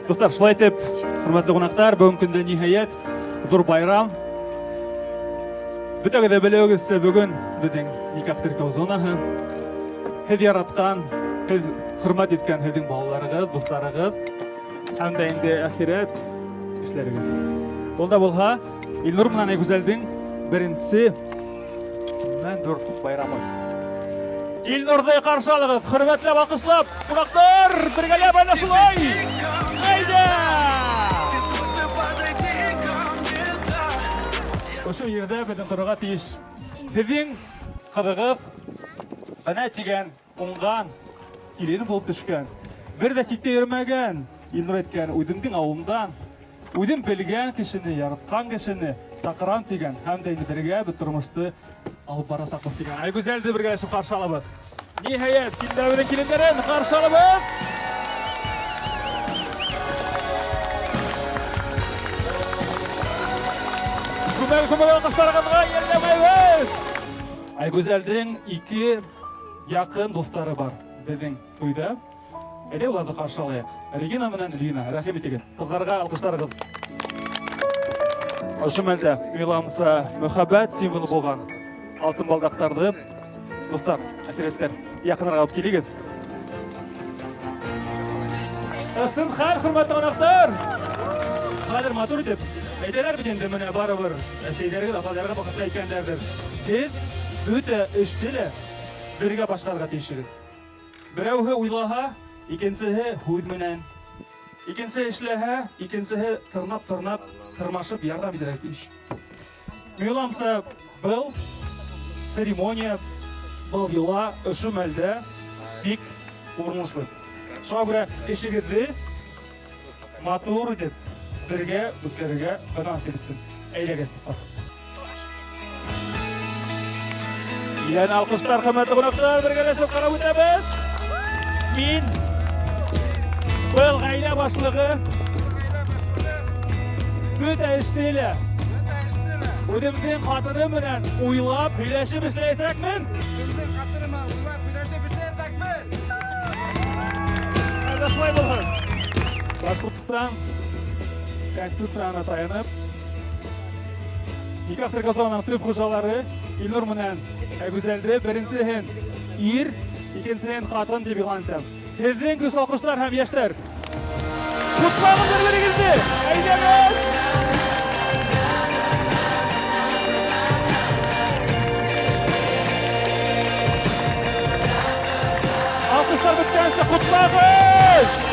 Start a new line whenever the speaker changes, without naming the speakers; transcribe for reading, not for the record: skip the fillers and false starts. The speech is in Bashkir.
Дуҫтар, шулай итеп, хөрмәтле ҡунаҡтар, бөгөнгө көндә ниһайәт ҙур байрам. Бөтәгеҙ ҙә белеүегеҙсә, бөгөн беҙҙең никах теркәү зонаһы. Һеҙ яратҡан, һеҙ хөрмәт иткән һеҙҙең балаларығыҙ, дуҫтарығыҙ һәм дә инде әхирәт кешеләрегеҙ. Ул да булһа, Илнур менән Айгүзәлдең беренсе ҙур байрамы. Илнурҙы ҡаршы алығыҙ, хөрмәтләп, алҡышлап, ҡунаҡтар, бергәләп әнә шулай. Әйҙә! Ошо ерҙә беҙҙең торорға тейеш. Һеҙҙең ҡыҙығыҙ бына тигән уңған килен булып төшкән. Бер ҙә ситтә йөрөмәгән, Илнур әйткән, үҙемдең ауылымдан Үҙем белгән кешене, яратҡан кешене саҡырам тигән һәм дә инде бергә бер тормошты алып барасаҡбыҙ тигән. Айгүзәлде бергәләшеп ҡаршы алабыҙ. Ниһайәт, килендәребеҙҙең килендәрен ҡаршы алабыҙ. Күмәк күмәк алҡыштарығыҙға йәлләмәйбеҙ. Айгүзәлдең ике яҡын дуҫтары бар беҙҙең туйҙа. Әйҙә уларҙы ҡаршы алайыҡ. Регина менән Лина, рәхим итегеҙ. Ҡыҙҙарға алҡыштарығыҙ. Ошо мәлдә уйлауымса мөхәббәт символы булған алтын балдаҡтарҙы дуҫтар, әхирәттәр, яҡыныраҡ алып килегеҙ. Ысын хәл, хөрмәтле ҡунаҡтар! Хәҙер матур итеп әйтәләр бит инде менә барыбер әсәйләрегеҙ, аталарығыҙ ваҡытта әйткәндәрҙер. Һеҙ бөтә эште лә бергә башҡарырға тейешһегеҙ. Берәүһе уйлаһа, икенсеһе һүҙ менән. Икенсе эшләһә, икенсеһе тырнап-тырнап, тырмашып ярҙам итергә тиеш. Мин уйламса, был церемония, был йола ошо мәлдә бик урынлы. Шуңа күрә эшегеҙҙе матур итеп бергә үткәрергә гына насыйп итсен. Әйдәгез, дуслар. Йәнә алҡыштар, хөрмәтле ҡунаҡтар, бергәләшеп ҡарап үтәбеҙ. Мин был ғаилә башлығы бөтә эште лә үҙемдең ҡатыным менән уйлап, һөйләшеп эшләйәсәкмен.
Үҙемдең ҡатыным менән уйлап, һөйләшеп эшләйәсәкмен.
Әнә шулай булһын. Башҡортостан Конституцияһына таянып, Никах теркәү төп хужалары Илнур менән Гүзәлде беренсеһен ир, икенсеһен ҡатын тип иғлан итәм. Һеҙҙең көс алҡыштар һәм йәштәр. Ҡотлағыҙ бер-берегеҙҙе! Әйҙәгеҙ! Алҡыштар бөткәнсе ҡотлағыҙ!